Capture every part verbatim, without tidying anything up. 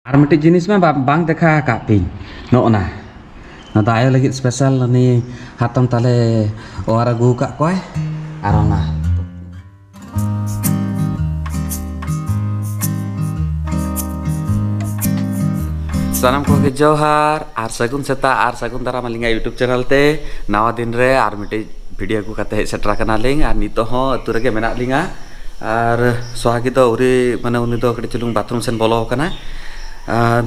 ᱟᱨ ᱢᱤᱫᱴᱤᱡ ᱡᱤᱱᱤᱥ ᱢᱟ ᱵᱟ- ᱵᱟᱝ ᱫᱮᱠᱷᱟ ᱟᱠᱟᱫ ᱯᱮ, ᱱᱚᱜᱼᱚ ᱱᱟ᱾ ᱱᱚᱣᱟ ᱫᱚ ᱟᱭᱳ ᱞᱟᱹᱜᱤᱫ ᱥᱯᱮᱥᱟᱞ ᱩᱱᱤ ᱦᱟᱛᱚᱢ ᱛᱟᱞᱮ ᱚᱣᱟᱨ ᱟᱹᱜᱩ ᱟᱠᱟᱫ ᱠᱚᱣᱟᱭ᱾ ᱟᱨ ᱚᱱᱟ ᱥᱟᱱᱟᱢ ᱠᱚᱜᱮ ᱡᱚᱦᱟᱨ ᱟᱨ ᱥᱟᱹᱜᱩᱱ ᱥᱮᱛᱟᱜ ᱟᱨ ᱥᱟᱹᱜᱩᱱ ᱫᱟᱨᱟᱢ ᱟᱹᱞᱤᱧᱟᱜ YouTube ᱪᱮᱱᱮᱞ ᱛᱮ᱾ ᱱᱟᱣᱟ ᱫᱤᱱ ᱨᱮ ᱟᱨ ᱢᱤᱫᱴᱤᱡ ᱵᱷᱤᱰᱤᱭᱳ ᱟᱹᱜᱩ ᱠᱟᱛᱮ ᱦᱮᱡ ᱥᱮᱴᱮᱨ ᱟᱠᱟᱱᱟᱞᱤᱧ ᱟᱨ ᱱᱤᱛᱚᱜ ᱦᱚᱸ ᱟᱹᱛᱩ ᱨᱮᱜᱮ ᱢᱮᱱᱟᱜ ᱞᱤᱧᱟ᱾ ᱟᱨ ᱥᱚᱦᱟᱜᱤ ᱫᱚ ᱟᱹᱣᱨᱤ, ᱢᱟᱱᱮ, ᱩᱱᱤ ᱫᱚ ᱠᱟᱹᱴᱤᱡ ᱪᱩᱞᱩᱝ ᱵᱟᱛᱷᱨᱩᱢ ᱥᱮᱱ ᱵᱚᱞᱚ ᱟᱠᱟᱱᱟ᱾ ᱟᱨ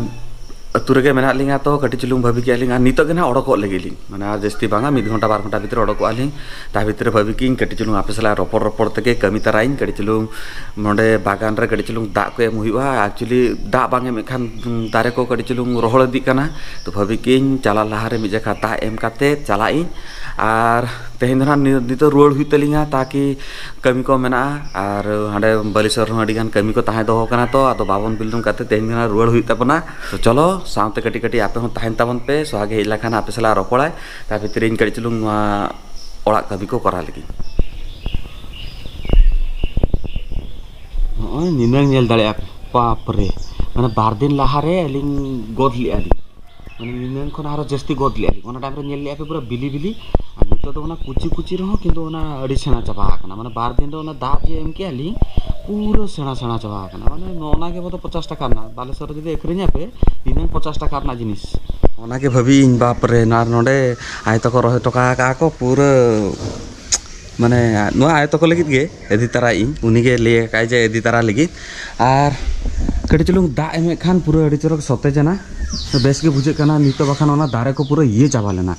ᱟᱹᱛᱩ ᱨᱮᱜᱮ ᱢᱮᱱᱟᱜ ᱞᱤᱧᱟ, ᱛᱚ ᱠᱟᱹᱴᱤᱡ ᱪᱩᱞᱩᱝ ᱵᱷᱟᱹᱵᱤ ᱠᱮᱜᱼᱟ ᱞᱤᱧ ᱟᱨ ᱱᱤᱛᱚᱜ ᱜᱮ ᱱᱟᱦᱟᱜ ᱚᱰᱚᱠᱚᱜ ᱞᱟᱹᱜᱤᱫ ᱞᱤᱧ, ᱢᱟᱱᱮ, ᱟᱨ ᱡᱟᱹᱥᱛᱤ ᱵᱟᱝᱟ, ᱢᱤᱫ ᱜᱷᱚᱱᱴᱟ ᱵᱟᱨ ᱜᱷᱚᱱᱴᱟ ᱵᱷᱤᱛᱨᱤ ᱚᱰᱚᱠᱚᱜᱼᱟ ᱞᱤᱧ᱾ ᱛᱟ ᱵᱷᱤᱛᱨᱤ ᱨᱮ ᱵᱷᱟᱹᱵᱤ ᱠᱤᱧ ᱠᱟᱹᱴᱤᱡ ᱪᱩᱞᱩᱝ ᱟᱯᱮ ᱥᱟᱞᱟᱜ ᱨᱚᱯᱚᱲ ᱨᱚᱯᱚᱲ ᱛᱮᱜᱮ ᱠᱟᱹᱢᱤ ᱛᱟᱨᱟᱭᱤᱧ᱾ ᱠᱟᱹᱴᱤᱡ ᱪᱩᱞᱩᱝ ᱱᱚᱰᱮ ᱵᱟᱜᱟᱱ ᱨᱮ ᱠᱟᱹᱴᱤᱡ ᱪᱩᱞᱩᱝ ᱫᱟᱜ ᱠᱚ ᱮᱢ ᱦᱩᱭᱩᱜᱼᱟ᱾ Actually, ᱫᱟᱜ ᱵᱟᱝ ᱮᱢᱮᱫ ᱠᱷᱟᱱ, ᱩᱸ, ᱫᱟᱨᱮ ᱠᱚ ᱠᱟᱹᱴᱤᱡ ᱪᱩᱞᱩᱝ ᱨᱚᱦᱚᱲ ᱤᱫᱤᱜ ᱠᱟᱱᱟ᱾ ᱛᱚ ᱵᱷᱟᱹᱵᱤ ᱠᱤᱧ ᱪᱟᱞᱟᱜ ᱞᱟᱦᱟᱨᱮ ᱢᱤᱫ ᱡᱟᱠᱷᱟ ᱫᱟᱜ ᱮᱢ ᱠᱟᱛᱮ ᱪᱟᱞᱟᱜ ᱤᱧ᱾ ᱟᱨ ᱛᱮᱦᱮᱧ ᱫᱚ ᱱᱟᱦᱟᱜ ᱱᱤ-, ᱱᱤᱛᱚᱜ ᱨᱩᱣᱟᱹᱲ ᱦᱩᱭᱩᱜ ᱛᱟᱹᱞᱤᱧᱟ, ᱛᱟᱠᱤ ᱠᱟᱹᱢᱤ ᱠᱚ ᱢᱮᱱᱟᱜᱼᱟ᱾ ᱟᱨ ᱦᱟᱸᱰᱮ ᱵᱟᱞᱮᱥᱚᱨ ᱨᱮᱦᱚᱸ ᱟᱹᱰᱤ ᱜᱟᱱ ᱠᱟᱹᱢᱤ ᱠᱚ ᱛᱟᱦᱮᱸ ᱫᱚᱦᱚ ᱠᱟᱱᱟ, ᱛᱚ ᱟᱫᱚ ᱵᱟᱵᱚᱱ ᱵᱤᱞᱚᱢ ᱠᱟᱛᱮ ᱛᱮᱦᱮᱧ ᱫᱚ ᱱᱟᱦᱟᱜ ᱨᱩᱣᱟᱹᱲ ᱦᱩᱭᱩᱜ ᱛᱟᱵᱚᱱᱟ᱾ ᱛᱚ ᱪᱚᱞᱚ, ᱥᱟᱶᱛᱮ ᱠᱟᱹᱴᱤᱡ ᱠᱟᱹᱴᱤᱡ ᱟᱯᱮ ᱦᱚᱸ ᱛᱟᱦᱮᱱ ᱛᱟᱵᱚᱱ ᱯᱮ, ᱥᱚᱦᱟᱜᱮ ᱦᱮᱡ ᱞᱮᱠᱷᱟᱱ ᱟᱯᱮ ᱥᱟᱞᱟᱜ ᱨᱚᱯᱚᱲᱟᱭ᱾ ᱛᱟ ᱵᱷᱤᱛᱨᱤ ᱤᱧ ᱠᱟᱹᱴᱤᱡ ᱪᱩᱞᱩᱝ ᱱᱚᱣᱟ ᱚᱲᱟᱜ ᱠᱟᱹᱢᱤ ᱠᱚ ᱠᱚᱨᱟᱣ ᱞᱟᱹᱜᱤᱫ᱾ ᱱᱚᱜᱼᱚᱭ ᱱᱤᱱᱟᱹᱝ ᱧᱮᱞ ᱫᱟᱲᱮᱭᱟᱜᱼᱟ ᱯᱮ, ᱵᱟᱯ ᱨᱮ, ᱢᱟᱱᱮ, ᱵᱟᱨ ᱫᱤᱱ ᱞᱟᱦᱟᱨᱮ ᱟᱹᱞᱤᱧ ᱜᱚᱫ ᱞᱮᱫᱼᱟ ᱞᱤᱧ, ᱢᱟᱱᱮ, ᱱᱤᱱᱟᱹᱝ ᱠᱷᱚᱱ ᱟᱨᱚ ᱡᱟᱹᱥᱛᱤ ᱜᱚᱫ ᱞᱮᱫᱼᱟ ᱞᱤᱧ᱾ ᱚᱱᱟ ᱴᱟᱭᱤᱢ ᱨᱮ ᱧᱮᱞ ᱞᱮᱫᱼᱟ ᱯᱮ ᱯᱩᱨᱟᱹ ᱵᱤᱞᱤ ᱵᱤᱞᱤ, ᱟᱨ ᱱᱤᱛᱚᱜ ᱫᱚ ᱚᱱᱟ ᱠᱩᱪᱤ ᱠᱩᱪᱤ ᱨᱮᱦᱚᱸ ᱠᱤᱱᱛᱩ ᱚᱱᱟ ᱟᱹᱰᱤ ᱥᱮᱬᱟ ᱪᱟᱵᱟ ᱟᱠᱟᱱᱟ᱾ ᱢᱟᱱᱮ, ᱵᱟᱨ ᱫᱤᱱ ᱨᱮ ᱚᱱᱟ ᱫᱟᱜ ᱡᱮ ᱮᱢ ᱠᱮᱜᱼᱟ ᱞᱤᱧ, ᱯᱩᱨᱟᱹ ᱥᱮᱬᱟ ᱥᱮᱬᱟ ᱪᱟᱵᱟ ᱟᱠᱟᱱᱟ᱾ ᱢᱟᱱᱮ, ᱱᱚᱜᱼᱚ ᱱᱟ ᱜᱮ ᱵᱚᱞᱮ ᱯᱚᱪᱟᱥ ᱴᱟᱠᱟ ᱨᱮᱱᱟᱜ, ᱵᱟᱞᱮᱥᱚᱨ ᱨᱮ ᱡᱩᱫᱤ ᱟᱹᱠᱷᱨᱤᱧᱟ ᱯᱮ, ᱱᱤᱱᱟᱹᱝ ᱯᱚᱪᱟᱥ ᱴᱟᱠᱟ ᱨᱮᱱᱟᱜ ᱡᱤᱱᱤᱥ᱾ ᱚᱱᱟ ᱜᱮ ᱵᱷᱟᱹᱵᱤᱭᱟᱹᱧ, ᱵᱟᱯ ᱨᱮ, ᱱᱚᱣᱟ ᱱᱚᱰᱮ ᱟᱭ ᱛᱟᱠᱚ ᱨᱚᱦᱚᱭ ᱦᱚᱴᱚ ᱠᱟᱜᱼᱟ ᱠᱚ ᱯᱩᱨᱟᱹ, ᱢᱟᱱᱮ, ᱱᱚᱣᱟ ᱟᱭ ᱛᱟᱠᱚ ᱞᱟᱹᱜᱤᱫ ᱜᱮ ᱤᱫᱤ ᱛᱟᱨᱟᱭᱤᱧ, ᱩᱱᱤ ᱜᱮ ᱞᱟᱹᱭ ᱟᱠᱟᱫᱼᱟᱭ ᱡᱮ ᱤᱫᱤ ᱛᱟᱨᱟ ᱞᱟᱹᱜᱤᱫ᱾ ᱟᱨ ᱠᱟᱹᱴᱤᱡ ᱪᱩᱞᱩᱝ ᱫᱟᱜ ᱮᱢᱮᱫ ᱠᱷᱟᱱ ᱯᱩᱨᱟᱹ ᱟᱹᱰᱤ ᱪᱚᱨᱚᱠ ᱥᱚᱛᱮᱡ ᱮᱱᱟ, ᱵᱮᱥ ᱜᱮ ᱵᱩᱡᱷᱟᱹᱜ ᱠᱟᱱᱟ᱾ ᱱᱤᱛᱚᱜ ᱵᱟᱠᱷᱟᱱ ᱚᱱᱟ ᱫᱟᱨᱮ ᱠᱚ ᱯᱩᱨᱟᱹ ᱤᱭᱟᱹ ᱪᱟᱵᱟ ᱞᱮᱱᱟ,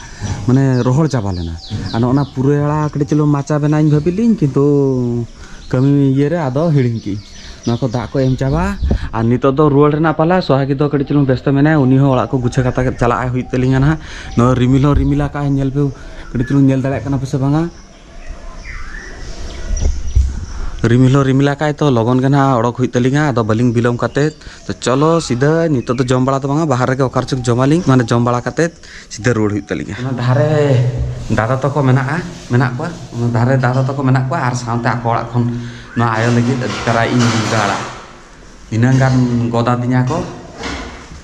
ᱢᱟᱱᱮ, ᱨᱚᱦᱚᱲ ᱪᱟᱵᱟ ᱞᱮᱱᱟ᱾ ᱟᱨ ᱱᱚᱜᱼᱚ ᱱᱟ ᱯᱩᱨᱟᱹᱭᱟᱲᱟ ᱠᱟᱹᱴᱤᱡ ᱪᱩᱞᱩᱝ ᱢᱟᱪᱟ ᱵᱮᱱᱟᱣ ᱤᱧ ᱵᱷᱟᱹᱵᱤ ᱞᱤᱧ, ᱠᱤᱱᱛᱩ ᱠᱟᱹᱢᱤ ᱤᱭᱟᱹ ᱨᱮ ᱟᱫᱚ ᱦᱤᱲᱤᱧ ᱠᱮᱫᱟᱹᱧ᱾ ᱱᱚᱣᱟ ᱠᱚ ᱫᱟᱜ ᱠᱚ ᱮᱢ ᱪᱟᱵᱟ᱾ ᱟᱨ ᱱᱤᱛᱚᱜ ᱫᱚ ᱨᱩᱣᱟᱹᱲ ᱨᱮᱱᱟᱜ ᱯᱟᱞᱟ᱾ ᱥᱚᱦᱟᱜᱤ ᱫᱚ ᱠᱟᱹᱴᱤᱡ ᱪᱩᱞᱩᱝ ᱵᱮᱥᱛᱚ ᱢᱮᱱᱟᱭᱟ, ᱩᱱᱤ ᱦᱚᱸ ᱚᱲᱟᱜ ᱠᱚ ᱜᱩᱪᱷᱟᱹ ᱠᱟᱛᱮ ᱪᱟᱞᱟᱜ ᱦᱩᱭᱩᱜ ᱛᱟᱹᱞᱤᱧᱟ ᱱᱟᱦᱟᱜ᱾ ᱱᱚᱣᱟ ᱨᱤᱢᱤᱞ ᱦᱚᱸ ᱨᱤᱢᱤᱞ ᱟᱠᱟᱫᱼᱟᱭ, ᱧᱮᱞ ᱯᱮ, ᱠᱟᱹᱴᱤᱡ ᱪᱩᱞᱩᱝ ᱧᱮᱞ ᱫᱟᱲᱮᱭᱟᱜ ᱠᱟᱱᱟ ᱯᱮ ᱥᱮ ᱵᱟᱝᱟ? ᱨᱤᱢᱤᱞ ᱦᱚᱸ ᱨᱤᱢᱤᱞ ᱟᱠᱟᱫᱼᱟᱭ, ᱛᱚ ᱞᱚᱜᱚᱱ ᱜᱮ ᱱᱟᱦᱟᱜ ᱚᱰᱚᱠ ᱦᱩᱭᱩᱜ ᱛᱟᱹᱞᱤᱧᱟ, ᱟᱫᱚ ᱵᱟᱹᱞᱤᱧ ᱵᱤᱞᱚᱢ ᱠᱟᱛᱮ᱾ ᱛᱚ ᱪᱚᱞᱚ ᱥᱤᱫᱷᱟᱹ, ᱱᱤᱛᱚᱜ ᱫᱚ ᱡᱚᱢ ᱵᱟᱲᱟ ᱫᱚ ᱵᱟᱝᱟ, ᱵᱟᱦᱟᱨ ᱨᱮᱜᱮ ᱚᱠᱟ ᱨᱮᱪᱚ ᱡᱚᱢᱟᱞᱤᱧ, ᱢᱟᱱᱮ, ᱡᱚᱢ ᱵᱟᱲᱟ ᱠᱟᱛᱮ ᱥᱤᱫᱷᱟᱹ ᱨᱩᱣᱟᱹᱲ ᱦᱩᱭᱩᱜ ᱛᱟᱹᱞᱤᱧᱟ᱾ ᱚᱱᱟ ᱫᱷᱟᱨᱮ ᱫᱟᱫᱟ ᱛᱟᱠᱚ ᱢᱮᱱᱟᱜᱼᱟ, ᱢᱮᱱᱟᱜ ᱠᱚᱣᱟ, ᱚᱱᱟ ᱫᱷᱟᱨᱮ ᱫᱟᱫᱟ ᱛᱟᱠᱚ ᱢᱮᱱᱟᱜ ᱠᱚᱣᱟ, ᱟᱨ ᱥᱟᱶᱛᱮ ᱟᱠᱚ ᱚᱲᱟᱜ ᱠᱷᱚᱱ ᱱᱚᱣᱟ ᱟᱭᱳ ᱞᱟᱹᱜᱤᱫ ᱟᱹᱰᱤ ᱪᱮᱦᱨᱟ ᱤᱧ ᱢᱩᱱᱜᱟᱹ ᱟᱲᱟᱜ ᱱᱤᱱᱟᱹᱝ ᱜᱟᱱ ᱜᱚᱫ ᱟᱹᱫᱤᱧᱟ ᱠᱚ᱾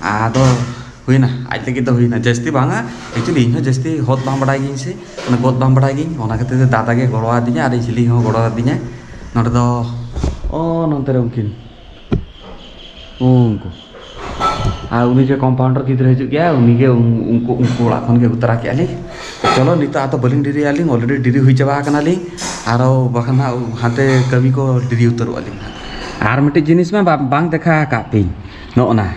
ᱟᱫᱚ ᱦᱩᱭᱱᱟ, ᱟᱡ ᱞᱟᱹᱜᱤᱫ ᱫᱚ ᱦᱩᱭᱱᱟ, ᱡᱟᱹᱥᱛᱤ ᱵᱟᱝᱟ᱾ Actually ᱤᱧ ᱦᱚᱸ ᱡᱟᱹᱥᱛᱤ ᱦᱚᱫ ᱵᱟᱝ ᱵᱟᱰᱟᱭ ᱜᱤᱭᱟᱹᱧ ᱥᱮ, ᱚᱱᱟ ᱜᱚᱫ ᱵᱟᱝ ᱵᱟᱰᱟᱭ ᱜᱤᱭᱟᱹᱧ, ᱚᱱᱟ ᱠᱷᱟᱹᱛᱤᱨ ᱛᱮ ᱫᱟᱫᱟ ᱜᱮ ᱜᱚᱲᱚ ᱟᱹᱫᱤᱧᱟ ᱟᱨ ᱤᱧ ᱦᱤᱞᱤ ᱦᱚᱸ ᱜᱚᱲᱚ ᱟᱹᱫᱤᱧᱟ᱾ ᱱᱚᱰᱮ ᱫᱚ ᱚ ᱱᱚᱱᱛᱮ ᱨᱮ ᱩᱱᱠᱤᱱ, ᱩᱱᱠᱩ, ᱟᱨ ᱩᱱᱤ ᱡᱮ compounder ᱜᱤᱫᱽᱨᱟᱹ ᱦᱤᱡᱩᱜ ᱜᱮᱭᱟ, ᱩᱱᱤ ᱜᱮ ᱩᱱ- ᱩᱱᱠᱩ ᱩᱱᱠᱩ ᱚᱲᱟᱜ ᱠᱷᱚᱱ ᱜᱮ ᱟᱹᱜᱩ ᱛᱚᱨᱟ ᱠᱮᱜᱼᱟ ᱞᱤᱧ᱾ ᱪᱚᱞᱚ ᱱᱤᱛᱚᱜ ᱟᱫᱚ ᱵᱟᱹᱞᱤᱧ ᱰᱮᱨᱤᱭᱟ ᱞᱤᱧ, already ᱰᱮᱨᱤ ᱦᱩᱭ ᱪᱟᱵᱟ ᱟᱠᱟᱱᱟ ᱞᱤᱧ, ᱟᱨᱚ ᱵᱟᱠᱷᱟᱱ ᱦᱟᱸᱜ ᱦᱟᱱᱛᱮ ᱠᱟᱹᱢᱤ ᱠᱚ ᱰᱮᱨᱤ ᱩᱛᱟᱹᱨᱚᱜᱼᱟ ᱞᱤᱧ ᱦᱟᱸᱜ᱾ ᱟᱨ ᱢᱤᱫᱴᱤᱡ ᱡᱤᱱᱤᱥ ᱢᱟ ᱵᱟ- ᱵᱟᱝ ᱫᱮᱠᱷᱟ ᱟᱠᱟᱫ ᱯᱤᱧ, ᱱᱚᱜᱼᱚ ᱱᱟ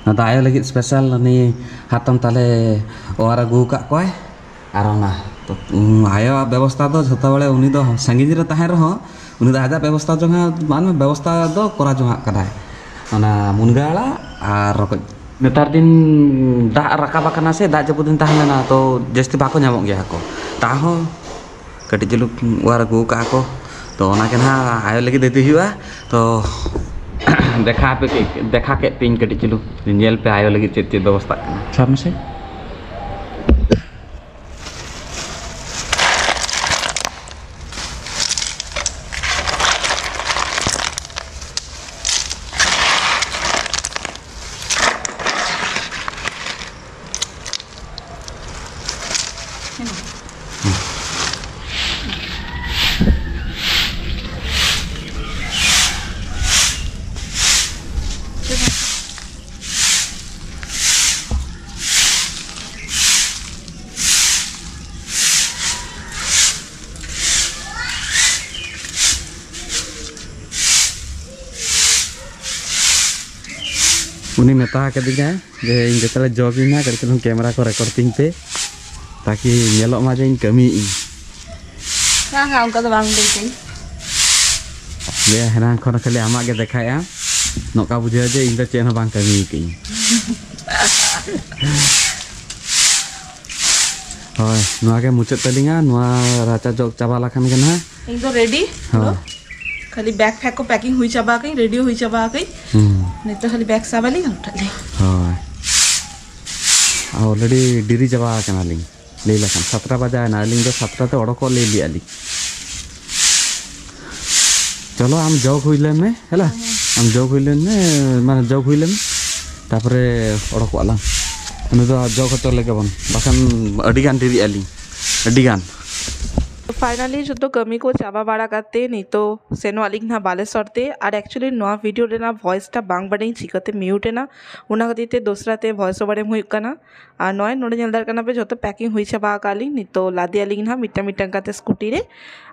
ᱱᱚᱣᱟ ᱫᱚ ᱟᱭᱳ ᱞᱟᱹᱜᱤᱫ special ᱩᱱᱤ ᱦᱟᱛᱚᱢ ᱛᱟᱞᱮ ᱚᱣᱟᱨ ᱟᱹᱜᱩ ᱟᱠᱟᱫ ᱠᱚᱣᱟᱭ᱾ ᱟᱨ ᱚᱱᱟ ᱛᱚ, ᱩᱸ, ᱟᱭᱳᱣᱟᱜ ᱵᱮᱵᱚᱥᱛᱷᱟ ᱫᱚ ᱡᱷᱚᱛᱚ ᱵᱮᱲᱮ ᱩᱱᱤ ᱫᱚ ᱥᱟᱺᱜᱤᱧ ᱨᱮ ᱛᱟᱦᱮᱱ ᱨᱮᱦᱚᱸ ᱩᱱᱤ ᱫᱚ ᱟᱡᱟᱜ ᱵᱮᱵᱚᱥᱛᱷᱟ ᱡᱚᱝᱟ, ᱢᱟᱱᱮ ᱵᱮᱵᱚᱥᱛᱷᱟ ᱫᱚ ᱠᱚᱨᱟᱣ ᱡᱚᱝᱟᱜ ᱠᱟᱱᱟᱭ᱾ ᱚᱱᱟ ᱢᱩᱱᱜᱟᱹ ᱟᱲᱟᱜ ᱟᱨ ᱨᱚᱠᱚᱡ᱾ ᱱᱮᱛᱟᱨ ᱫᱤᱱ ᱫᱟᱜ ᱨᱟᱠᱟᱵ ᱟᱠᱟᱱᱟ ᱥᱮ, ᱫᱟᱜ ᱡᱟᱹᱯᱩᱫ ᱫᱤᱱ ᱛᱟᱦᱮᱸ ᱞᱮᱱᱟ ᱛᱚ, ᱡᱟᱹᱥᱛᱤ ᱵᱟᱠᱚ ᱧᱟᱢᱚᱜ ᱜᱮᱭᱟ ᱦᱟᱹᱠᱩ᱾ ᱛᱟᱦᱚᱸ ᱠᱟᱹᱴᱤᱡ ᱪᱩᱞᱩᱝ ᱚᱣᱟᱨ ᱟᱹᱜᱩ ᱟᱠᱟᱫᱼᱟ ᱠᱚ, ᱛᱚ ᱚᱱᱟ ᱜᱮ ᱱᱟᱦᱟᱜ ᱟᱭᱳ ᱞᱟᱹᱜᱤᱫ ᱤᱫᱤ ᱦᱩᱭᱩᱜᱼᱟ᱾ ᱛᱚ ᱫᱮᱠᱷᱟ ᱟᱯᱮ ᱠᱮ- ᱫᱮᱠᱷᱟ ᱠᱮᱫ ᱯᱮᱭᱟᱹᱧ ᱠᱟᱹᱴᱤᱡ ᱪᱩᱞᱩᱝ, ᱧᱮᱞ ᱯᱮ ᱟᱭᱳ ᱞᱟᱹᱜᱤᱫ ᱪᱮᱫ ᱪᱮᱫ ᱵᱮᱵᱚᱥᱛᱷᱟᱜ ᱠᱟᱱᱟ᱾ ᱥᱟᱵ ᱢᱮᱥᱮ᱾ ᱩᱱᱤ ᱢᱮᱛᱟ ᱠᱟᱫᱤᱧᱟᱭ ᱡᱮ ᱤᱧ ᱡᱚᱛᱚ ᱞᱮ ᱡᱚᱜᱽ ᱤᱧ ᱦᱟᱸᱜ, ᱠᱟᱹᱴᱤᱡ ᱪᱩᱞᱩᱝ camera ᱠᱚ record ᱛᱤᱧ ᱯᱮ, ᱛᱟᱠᱤ ᱧᱮᱞᱚᱜ ᱢᱟ ᱡᱮ ᱤᱧ ᱠᱟᱹᱢᱤᱭᱮᱫ ᱤᱧ᱾ ᱵᱟᱝᱟ, ᱚᱱᱠᱟ ᱫᱚ ᱵᱟᱝ ᱞᱟᱹᱭ ᱠᱟᱹᱧ᱾ ᱡᱮ ᱦᱮᱱᱟᱝ ᱠᱷᱚᱱ ᱠᱷᱟᱹᱞᱤ ᱟᱢᱟᱜ ᱜᱮ ᱫᱮᱠᱷᱟᱭᱮᱫ ᱟᱢ, ᱱᱚᱝᱠᱟ ᱵᱩᱡᱷᱟᱹᱣ ᱡᱮ ᱤᱧ ᱫᱚ ᱪᱮᱫ ᱦᱚᱸ ᱵᱟᱝ ᱠᱟᱹᱢᱤ ᱠᱟᱹᱧ᱾ ᱦᱳᱭ, ᱱᱚᱣᱟ ᱜᱮ ᱢᱩᱪᱟᱹᱫ ᱛᱟᱹᱞᱤᱧᱟ, ᱱᱚᱣᱟ ᱨᱟᱪᱟ ᱡᱚᱜ ᱪᱟᱵᱟ ᱞᱮᱠᱷᱟᱱ ᱜᱮ ᱱᱟᱦᱟᱜ᱾ ᱤᱧ ᱫᱚ ready ᱦᱳᱭ᱾ ᱯᱩᱨᱟᱹ᱾ ᱠᱷᱟᱹᱞᱤ bag ᱯᱷᱮᱜ ᱠᱚ packing ᱦᱩᱭ ᱪᱟᱵᱟ ᱟᱠᱟᱧ, ready ᱦᱩᱭ ᱪᱟᱵᱟ ᱟᱠᱟᱧ᱾ ᱦᱩᱸ᱾ ᱱᱤᱛᱚᱜ ᱠᱷᱟᱹᱞᱤ bag ᱥᱟᱵ ᱟᱹᱞᱤᱧ ᱟᱨ ᱩᱴᱷᱟᱹᱜ ᱟᱹᱞᱤᱧ᱾ ᱦᱳᱭ᱾ Already ᱰᱮᱨᱤ ᱪᱟᱵᱟ ᱟᱠᱟᱱᱟᱞᱤᱧ᱾ ᱞᱟᱹᱭ ᱞᱮᱠᱷᱟᱱ ᱥᱟᱛᱴᱟ ᱵᱟᱡᱟᱣ ᱮᱱᱟ, ᱟᱹᱞᱤᱧ ᱫᱚ ᱥᱟᱛᱴᱟ ᱛᱮ ᱚᱰᱚᱠᱚᱜ ᱞᱟᱹᱭ ᱞᱮᱜᱼᱟ ᱞᱤᱧ᱾ ᱪᱚᱞᱚ ᱟᱢ ᱡᱚᱜ ᱦᱩᱭ ᱞᱮᱱ ᱢᱮ, ᱦᱮᱞᱟ? ᱟᱢ ᱡᱚᱜ ᱦᱩᱭ ᱞᱮᱱ ᱢᱮ, ᱢᱟᱱᱮ ᱡᱚᱜ ᱦᱩᱭ ᱞᱮᱱ ᱢᱮ᱾ ᱛᱟᱯᱚᱨᱮ ᱚᱰᱚᱠᱚᱜᱼᱟ ᱞᱟᱝ᱾ ᱩᱱᱤ ᱫᱚ ᱡᱚᱜ ᱦᱚᱪᱚ ᱞᱮᱜᱮ ᱵᱚᱱ, ᱵᱟᱠᱷᱟᱱ ᱟᱹᱰᱤ ᱜᱟᱱ ᱰᱮᱨᱤᱜ ᱟᱹᱞᱤᱧ, ᱟᱹᱰᱤ ᱜᱟᱱ᱾ ᱯᱷᱟᱭᱱᱟᱞᱤ ᱡᱷᱚᱛᱚ ᱠᱟᱹᱢᱤ ᱠᱚ ᱪᱟᱵᱟ ᱵᱟᱲᱟ ᱠᱟᱛᱮ ᱱᱤᱛᱚᱜ ᱥᱮᱱᱚᱜ ᱟᱹᱞᱤᱧ ᱱᱟᱦᱟᱜ ᱵᱟᱞᱮᱥᱚᱨ ᱛᱮ᱾ ᱟᱨ actually ᱱᱚᱣᱟ ᱵᱷᱤᱰᱤᱭᱳ ᱨᱮᱱᱟᱜ ᱵᱷᱚᱭᱮᱥ ᱴᱟ ᱵᱟᱝ ᱵᱟᱰᱟᱭᱤᱧ ᱪᱤᱠᱟᱹᱛᱮ ᱢᱤᱭᱩᱴ ᱮᱱᱟ, ᱚᱱᱟ ᱠᱷᱟᱹᱛᱤᱨ ᱛᱮ ᱫᱚᱥᱨᱟ ᱛᱮ ᱵᱷᱚᱭᱮᱥ ᱳᱵᱷᱟᱨ ᱮᱢ ᱦᱩᱭᱩᱜ ᱠᱟᱱᱟ᱾ ᱟᱨ ᱱᱚᱜᱼᱚᱭ ᱱᱚᱰᱮ ᱧᱮᱞ ᱫᱟᱲᱮᱭᱟᱜ ᱠᱟᱱᱟ ᱯᱮ, ᱡᱷᱚᱛᱚ ᱯᱮᱠᱤᱝ ᱦᱩᱭ ᱪᱟᱵᱟ ᱟᱠᱟᱫ ᱞᱤᱧ᱾ ᱱᱤᱛᱚᱜ ᱞᱟᱫᱮ ᱟᱹᱞᱤᱧ ᱱᱟᱦᱟᱜ ᱢᱤᱫᱴᱟᱝ ᱢᱤᱫᱴᱟᱝ ᱠᱟᱛᱮ ᱥᱠᱩᱴᱤ ᱨᱮ᱾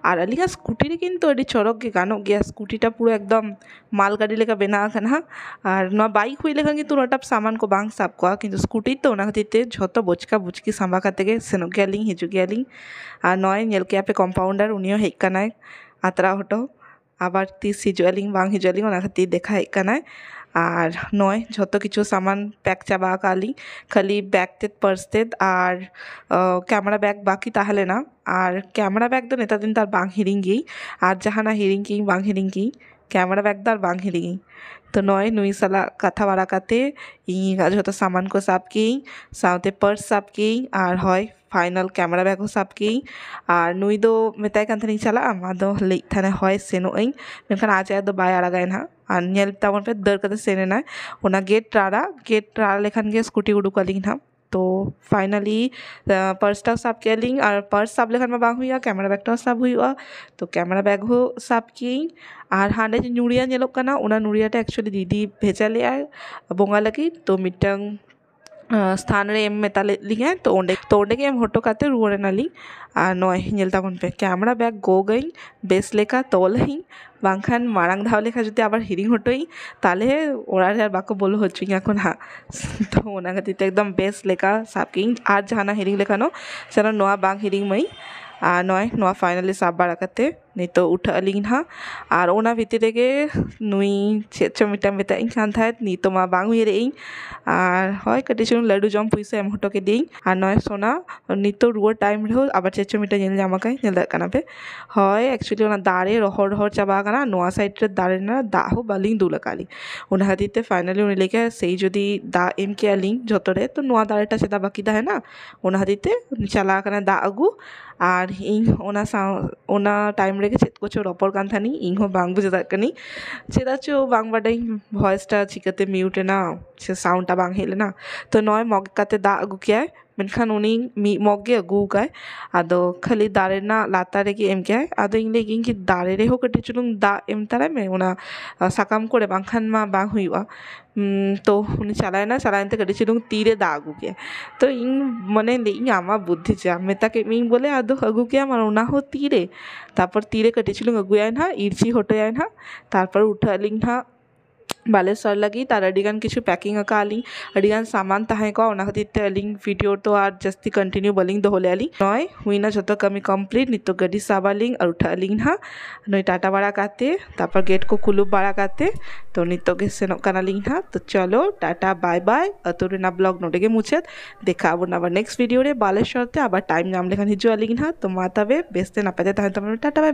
ᱟᱨ ᱟᱹᱞᱤᱧᱟᱜ ᱥᱠᱩᱴᱤ ᱨᱮ ᱠᱤᱱᱛᱩ ᱟᱹᱰᱤ ᱪᱚᱨᱚᱠ ᱜᱮ ᱜᱟᱱᱚᱜ ᱜᱮᱭᱟ, ᱥᱠᱩᱴᱤ ᱴᱟ ᱯᱩᱨᱟᱹ ᱮᱠᱫᱚᱢ ᱢᱟᱞ ᱜᱟᱹᱰᱤ ᱞᱮᱠᱟ ᱵᱮᱱᱟᱣ ᱟᱠᱟᱱᱟ᱾ ᱟᱨ ᱱᱚᱣᱟ ᱵᱟᱭᱤᱠ ᱦᱩᱭ ᱞᱮᱠᱷᱟᱱ ᱠᱤᱱᱛᱩ ᱩᱱᱟᱹᱜ ᱴᱟ ᱥᱟᱢᱟᱱ ᱠᱚ ᱵᱟᱝ ᱥᱟᱵ ᱠᱚᱜᱼᱟ, ᱠᱤᱱᱛᱩ ᱥᱠᱩᱴᱤ ᱛᱚ ᱚᱱᱟ ᱠᱷᱟᱹᱛᱤᱨ ᱛᱮ ᱡᱷᱚᱛᱚ ᱵᱚᱪᱠᱟ ᱵᱩᱪᱠᱤ ᱥᱟᱢᱵᱟ ᱠᱟᱛᱮ ᱜᱮ ᱥᱮᱱᱚᱜ ᱜᱮᱭᱟᱞᱤᱧ, ᱦᱤᱡᱩᱜ ᱜᱮᱭᱟᱞᱤᱧ᱾ ᱟᱨ ᱱᱚᱜᱼᱚᱭ ᱧᱮᱞ ᱠᱮᱜᱼᱟ ᱯᱮ ᱠᱚᱢᱯᱟᱣᱩᱱᱰᱟᱨ, ᱩᱱᱤ ᱦᱚᱸ ᱦᱮᱡ ᱠᱟᱱᱟᱭ ᱟᱛᱨᱟ ᱦᱚᱴᱚ᱾ ᱟᱵᱟᱨ ᱛᱤᱥ ᱦᱤᱡᱩᱜ ᱟᱹᱞᱤᱧ ᱵᱟᱝ ᱦᱤᱡᱩᱜ ᱟᱹᱞᱤᱧ ᱚᱱᱟ ᱠᱷᱟᱹᱛᱤᱨ ᱫᱮᱠᱷᱟ ᱦᱮᱡ ᱠᱟᱱᱟᱭ᱾ ᱟᱨ ᱱᱚᱜᱼᱚᱭ ᱡᱷᱚᱛᱚ ᱠᱤᱪᱷᱩ ᱥᱟᱢᱟᱱ ᱯᱮᱠ ᱪᱟᱵᱟ ᱟᱠᱟᱫ ᱞᱤᱧ, ᱠᱷᱟᱹᱞᱤ ᱵᱮᱜᱽ ᱛᱮᱫ, ᱯᱟᱨᱥ ᱛᱮᱫ ᱟᱨ ᱠᱮᱢᱮᱨᱟ ᱵᱮᱜᱽ ᱵᱟᱹᱠᱤ ᱛᱟᱦᱮᱸ ᱞᱮᱱᱟ᱾ ᱟᱨ ᱠᱮᱢᱮᱨᱟ ᱵᱮᱜᱽ ᱫᱚ ᱱᱮᱛᱟᱨ ᱫᱤᱱ ᱫᱚ ᱟᱨ ᱵᱟᱝ ᱦᱤᱲᱤᱧ ᱜᱮ, ᱟᱨ ᱡᱟᱦᱟᱱᱟᱜ ᱦᱤᱲᱤᱧ ᱠᱤᱧ ᱵᱟᱝ ᱦᱤᱲᱤᱧ ᱜᱮ, ᱠᱮᱢᱮᱨᱟ ᱵᱮᱜᱽ ᱫᱚ ᱟᱨ ᱵᱟᱝ ᱦᱤᱲᱤᱧ᱾ ᱛᱚ ᱱᱚᱜᱼᱚᱭ ᱱᱩᱭ ᱥᱟᱞᱟᱜ ᱠᱟᱛᱷᱟ ᱵᱟᱲᱟ ᱠᱟᱛᱮ ᱤᱧ ᱡᱷᱚᱛᱚ ᱥᱟᱢᱟᱱ ᱠᱚ ᱥᱟᱵ ᱠᱤᱧ, ᱥᱟᱶᱛᱮ ᱯᱟᱨᱥ ᱥᱟᱵ ᱠᱤᱧ, ᱟᱨ ᱦᱳᱭ ᱯᱷᱟᱭᱱᱟᱞ ᱠᱮᱢᱮᱨᱟ ᱵᱮᱜᱽ ᱦᱚᱸ ᱥᱟᱵ ᱠᱤᱧ᱾ ᱟᱨ ᱱᱩᱭ ᱫᱚ ᱢᱮᱛᱟᱭ ᱠᱟᱱ ᱛᱟᱦᱮᱱᱤᱧ ᱪᱟᱞᱟᱜ ᱟᱢ, ᱟᱫᱚ ᱞᱟᱹᱭᱮᱫ ᱛᱟᱦᱮᱱᱟᱭ ᱦᱳᱭ ᱥᱮᱱᱚᱜ ᱟᱹᱧ, ᱢᱮᱱᱠᱷᱟᱱ ᱟᱡ ᱟᱡ ᱫᱚ ᱵᱟᱭ ᱟᱲᱟᱜᱟᱭ ᱱᱟᱦᱟᱜ᱾ ᱟᱨ ᱧᱮᱞ ᱛᱟᱵᱚᱱ ᱯᱮ ᱫᱟᱹᱲ ᱠᱟᱛᱮ ᱥᱮᱱ ᱮᱱᱟᱭ, ᱚᱱᱟ ᱜᱮᱴ ᱨᱟᱲᱟ, ᱜᱮᱴ ᱨᱟᱲᱟ ᱞᱮᱠᱷᱟᱱ ᱜᱮ ᱥᱠᱩᱴᱤ ᱩᱰᱩᱠ ᱟᱹᱞᱤᱧ ᱱᱟᱦᱟᱜ᱾ ᱛᱚ ᱯᱷᱟᱭᱱᱟᱞᱤ ᱯᱟᱨᱥ ᱴᱟᱜ ᱥᱟᱵ ᱠᱮᱜᱼᱟ ᱞᱤᱧ, ᱟᱨ ᱯᱟᱨᱥ ᱥᱟᱵ ᱞᱮᱠᱷᱟᱱ ᱢᱟ ᱵᱟᱝ ᱦᱩᱭᱩᱜᱼᱟ, ᱠᱮᱢᱮᱨᱟ ᱵᱮᱜᱽ ᱴᱟᱜ ᱥᱟᱵ ᱦᱩᱭᱩᱜᱼᱟ᱾ ᱛᱚ ᱠᱮᱢᱮᱨᱟ ᱵᱮᱜᱽ ᱦᱚᱸ ᱥᱟᱵ ᱠᱤᱭᱟᱹᱧ᱾ ᱟᱨ ᱦᱟᱸᱰᱮ ᱡᱮ ᱱᱩᱲᱤᱭᱟ ᱧᱮᱞᱚᱜ ᱠᱟᱱᱟ, ᱚᱱᱟ ᱱᱩᱲᱤᱭᱟ ᱴᱟᱜ actually ᱫᱤᱫᱤ ᱵᱷᱮᱡᱟ ᱞᱮᱜᱼᱟᱭ ᱵᱚᱸᱜᱟ ᱞᱟᱹᱜᱤᱫ᱾ ᱛᱚ ᱢᱤᱫᱴᱟᱝ ᱟᱸ, ᱥᱛᱷᱟᱱ ᱨᱮ ᱮᱢ ᱢᱮᱛᱟ ᱞᱮᱫ ᱞᱤᱧᱟᱭ, ᱛᱚ ᱚᱸᱰᱮ, ᱛᱚ ᱚᱸᱰᱮ ᱜᱮ ᱮᱢ ᱦᱚᱴᱚ ᱠᱟᱛᱮ ᱨᱩᱣᱟᱹᱲ ᱮᱱᱟᱞᱤᱧ᱾ ᱟᱨ ᱱᱚᱜᱼᱚᱭ ᱧᱮᱞ ᱛᱟᱵᱚᱱ ᱯᱮ, ᱠᱮᱢᱮᱨᱟ ᱵᱮᱜᱽ ᱜᱚᱜᱟᱹᱧ, ᱵᱮᱥ ᱞᱮᱠᱟ ᱛᱚᱞᱟᱹᱧ, ᱵᱟᱝᱠᱷᱟᱱ ᱢᱟᱲᱟᱝ ᱫᱷᱟᱣ ᱞᱮᱠᱟ ᱡᱩᱫᱤ ᱟᱵᱟᱨ ᱦᱤᱲᱤᱧ ᱦᱚᱴᱚᱭᱟᱹᱧ, ᱛᱟᱦᱚᱞᱮ ᱚᱲᱟᱜ ᱨᱮ ᱟᱨ ᱵᱟᱠᱚ ᱵᱚᱞᱚ ᱦᱚᱪᱚᱧᱟ ᱠᱚ ᱱᱟᱦᱟᱜ᱾ ᱛᱚ ᱚᱱᱟ ᱠᱷᱟᱹᱛᱤᱨ ᱛᱮ ᱮᱠᱫᱚᱢ ᱵᱮᱥ ᱞᱮᱠᱟ ᱥᱟᱵ ᱠᱮᱜᱼᱟᱹᱧ᱾ ᱟᱨ ᱡᱟᱦᱟᱱᱟᱜ ᱦᱤᱲᱤᱧ ᱞᱮᱠᱷᱟᱱ ᱦᱚᱸ ᱡᱮᱱᱚ ᱱᱚᱣᱟ ᱵᱟᱝ ᱦᱤᱲᱤᱧ ᱢᱟᱹᱧ᱾ ᱟᱨ ᱱᱚᱜᱼᱚᱭ ᱱᱚᱣᱟ ᱯᱷᱟᱭᱱᱟᱞᱤ ᱥᱟᱵ ᱵᱟᱲᱟ ᱠᱟᱛᱮ ᱱᱤᱛᱚᱜ ᱩᱴᱷᱟᱹᱜ ᱟᱹᱞᱤᱧ ᱱᱟᱦᱟᱜ᱾ ᱟᱨ ᱚᱱᱟ ᱵᱷᱤᱛᱤᱨ ᱨᱮᱜᱮ ᱱᱩᱭ ᱪᱮᱫ ᱪᱚ ᱢᱤᱫᱴᱟᱝ ᱢᱮᱛᱟᱜ ᱤᱧ ᱠᱟᱱ ᱛᱟᱦᱮᱸᱫ, ᱱᱤᱛᱚᱜ ᱢᱟ ᱵᱟᱝ ᱩᱭᱦᱟᱹᱨᱮᱜ ᱤᱧ᱾ ᱟᱨ ᱦᱳᱭ, ᱠᱟᱹᱴᱤᱡ ᱪᱩᱞᱩᱝ ᱞᱟᱹᱰᱩ ᱡᱚᱢ ᱯᱩᱭᱥᱟᱹ ᱮᱢ ᱦᱚᱴᱚ ᱠᱤᱫᱤᱧ᱾ ᱟᱨ ᱱᱚᱜᱼᱚᱭ ᱥᱳᱱᱟ ᱱᱤᱛᱚᱜ ᱨᱩᱣᱟᱹᱲ ᱴᱟᱭᱤᱢ ᱨᱮᱦᱚᱸ ᱟᱵᱟᱨ ᱪᱮᱫ ᱪᱚ ᱢᱤᱫᱴᱟᱝ ᱧᱮᱞ ᱧᱟᱢ ᱟᱠᱟᱫ, ᱧᱮᱞ ᱫᱟᱲᱮᱭᱟᱜ ᱠᱟᱱᱟ ᱯᱮ᱾ ᱦᱳᱭ, actually ᱚᱱᱟ ᱫᱟᱨᱮ ᱨᱚᱦᱚᱲ ᱨᱚᱦᱚᱲ ᱪᱟᱵᱟ ᱟᱠᱟᱱᱟ, ᱱᱚᱣᱟ ᱥᱟᱭᱤᱰ ᱨᱮ ᱫᱟᱨᱮ ᱨᱮᱱᱟᱜ ᱫᱟᱜ ᱦᱚᱸ ᱵᱟᱹᱞᱤᱧ ᱫᱩᱞ ᱟᱠᱟᱫ ᱞᱤᱧ᱾ ᱚᱱᱟ ᱠᱷᱟᱹᱛᱤᱨ ᱛᱮ ᱯᱷᱟᱭᱱᱟᱞᱤ ᱩᱱᱤ ᱞᱟᱹᱭ ᱠᱮᱫ, ᱥᱮᱭ ᱡᱩᱫᱤ ᱫᱟᱜ ᱮᱢ ᱠᱮᱜᱼᱟ ᱞᱤᱧ ᱡᱷᱚᱛᱚ ᱨᱮ, ᱛᱚ ᱱᱚᱣᱟ ᱫᱟᱨᱮᱴᱟ ᱪᱮᱫᱟᱜ ᱵᱟᱹᱠᱤ ᱛᱟᱦᱮᱱᱟ? ᱚᱱᱟ ᱠᱷᱟᱹᱛᱤᱨ ᱛᱮ ᱪᱟᱞᱟᱣ ᱟᱠᱟᱱᱟᱭ ᱫᱟᱜ ᱟᱹᱜᱩ᱾ ᱟᱨ ᱤᱧ ᱚᱱᱟ ᱥᱟᱶ, ᱚᱱᱟ ᱴᱟᱭᱤᱢ ᱨᱮᱜᱮ ᱪᱮᱫ ᱠᱚᱪᱚ ᱨᱚᱯᱚᱲ ᱠᱟᱱ ᱛᱟᱦᱮᱱᱤᱧ, ᱤᱧ ᱦᱚᱸ ᱵᱟᱝ ᱵᱩᱡᱷᱟᱹᱣ ᱫᱟᱲᱮᱭᱟᱜ ᱠᱟᱹᱱᱟᱹᱧ᱾ ᱪᱮᱫᱟᱜ ᱪᱚ ᱵᱟᱝ ᱵᱟᱰᱟᱭᱤᱧ voice ᱴᱟ ᱪᱤᱠᱟᱹᱛᱮ mute ᱮᱱᱟ, ᱥᱮ sound ᱴᱟ ᱵᱟᱝ ᱦᱮᱡ ᱞᱮᱱᱟ᱾ ᱛᱚ ᱱᱚᱜᱼᱚᱭ ᱢᱚᱜᱽ ᱠᱟᱛᱮ ᱫᱟᱜ ᱟᱹᱜᱩ ᱠᱮᱜᱼᱟᱭ, ᱢᱮᱱᱠᱷᱟᱱ ᱩᱱᱤ ᱢᱤᱫ ᱢᱚᱜᱽ ᱜᱮ ᱟᱹᱜᱩ ᱟᱠᱟᱫᱟᱭ᱾ ᱟᱫᱚ ᱠᱷᱟᱹᱞᱤ ᱫᱟᱨᱮ ᱨᱮᱱᱟᱜ ᱞᱟᱛᱟᱨ ᱨᱮᱜᱮ ᱮᱢ ᱠᱮᱜᱼᱟᱭ᱾ ᱟᱫᱚ ᱤᱧ ᱞᱟᱹᱭ ᱠᱤᱧ ᱠᱤ ᱫᱟᱨᱮ ᱨᱮᱦᱚᱸ ᱠᱟᱹᱴᱤᱡ ᱪᱩᱞᱩᱝ ᱫᱟᱜ ᱮᱢ ᱛᱟᱨᱟᱭ ᱢᱮ ᱚᱱᱟ, ᱟ, ᱥᱟᱠᱟᱢ ᱠᱚᱨᱮ, ᱵᱟᱝᱠᱷᱟᱱ ᱢᱟ ᱵᱟᱝ ᱦᱩᱭᱩᱜᱼᱟ᱾ ᱩᱸ, ᱛᱚ ᱩᱱᱤ ᱪᱟᱞᱟᱣᱮᱱᱟ, ᱪᱟᱞᱟᱣᱮᱱ ᱛᱮ ᱠᱟᱹᱴᱤᱡ ᱪᱩᱞᱩᱝ ᱛᱤᱨᱮ ᱫᱟᱜ ᱟᱹᱜᱩ ᱠᱮᱜᱼᱟᱭ᱾ ᱛᱚ ᱤᱧ ᱢᱚᱱᱮ ᱞᱟᱹᱭ ᱤᱧ ᱟᱢᱟᱜ ᱵᱩᱫᱽᱫᱷᱤ ᱪᱮᱫ, ᱢᱮᱛᱟ ᱠᱮᱫ ᱢᱤᱭᱟᱹᱧ ᱵᱚᱞᱮ, ᱟᱫᱚ ᱟᱹᱜᱩ ᱠᱮᱜᱼᱟᱢ ᱟᱨ ᱚᱱᱟ ᱦᱚᱸ ᱛᱤᱨᱮ᱾ ᱛᱟᱨᱯᱚᱨ ᱛᱤᱨᱮ ᱠᱟᱹᱴᱤᱡ ᱪᱩᱞᱩᱝ ᱟᱹᱜᱩᱭᱟᱭ ᱱᱟᱦᱟᱜ, ᱤᱨᱪᱤ ᱦᱚᱴᱚᱭᱟᱭ ᱱᱟᱦᱟᱜ, ᱛᱟᱨᱯᱚᱨ ᱩᱴᱷᱟᱹᱜ ᱟᱹᱞᱤᱧ ᱱᱟᱦᱟᱜ ᱵᱟᱞᱮᱥᱚᱨ ᱞᱟᱹᱜᱤᱫ᱾ ᱟᱨ ᱟᱹᱰᱤ ᱜᱟᱱ ᱠᱤᱪᱷᱩ packing ᱟᱠᱟᱫ ᱟᱹᱞᱤᱧ, ᱟᱹᱰᱤ ᱜᱟᱱ ᱥᱟᱢᱟᱱ ᱛᱟᱦᱮᱸ ᱠᱚᱜᱼᱟ, ᱚᱱᱟ ᱠᱷᱟᱹᱛᱤᱨ ᱛᱮ ᱟᱹᱞᱤᱧ video ᱫᱚ ᱟᱨ ᱡᱟᱹᱥᱛᱤ continue ᱵᱟᱹᱞᱤᱧ ᱫᱚᱦᱚ ᱞᱮᱫᱼᱟ ᱞᱤᱧ᱾ ᱱᱚᱜᱼᱚᱭ ᱦᱩᱭᱱᱟ ᱡᱷᱚᱛᱚ ᱠᱟᱹᱢᱤ complete, ᱱᱤᱛᱚᱜ ᱜᱟᱹᱰᱤ ᱥᱟᱵ ᱟᱹᱞᱤᱧ ᱟᱨ ᱩᱴᱷᱟᱹᱜ ᱟᱹᱞᱤᱧ ᱱᱟᱦᱟᱜ᱾ ᱱᱩᱭ ᱴᱟᱴᱟ ᱵᱟᱲᱟ ᱠᱟᱛᱮ, ᱛᱟᱨᱯᱚᱨ gate ᱠᱚ ᱠᱩᱞᱩᱯ ᱵᱟᱲᱟ ᱠᱟᱛᱮ, ᱛᱚ ᱱᱤᱛᱚᱜ ᱜᱮ ᱥᱮᱱᱚᱜ ᱠᱟᱱᱟᱞᱤᱧ ᱱᱟᱦᱟᱜ᱾ ᱛᱚ ᱪᱚᱞᱚ, ᱴᱟᱴᱟ, bye bye᱾ ᱟᱹᱛᱩ ᱨᱮᱱᱟᱜ vlog ᱱᱚᱰᱮ ᱜᱮ ᱢᱩᱪᱟᱹᱫ᱾ ᱫᱮᱠᱷᱟ ᱟᱵᱚᱱ ᱟᱵᱟᱨ next video ᱨᱮ, ᱵᱟᱞᱮᱥᱚᱨ ᱛᱮ ᱟᱵᱟᱨ time ᱧᱟᱢ ᱞᱮᱠᱷᱟᱱ ᱦᱤᱡᱩᱜ ᱟᱹᱞᱤᱧ ᱱᱟᱦᱟᱜ᱾ ᱛᱚ ᱢᱟ ᱛᱚᱵᱮ, ᱵᱮᱥ ᱛᱮ ᱱᱟᱯᱟᱭ ᱛᱮ ᱛᱟᱦᱮᱱ ᱛᱟᱵᱚᱱ ᱢᱮ᱾ Tata, bye bye᱾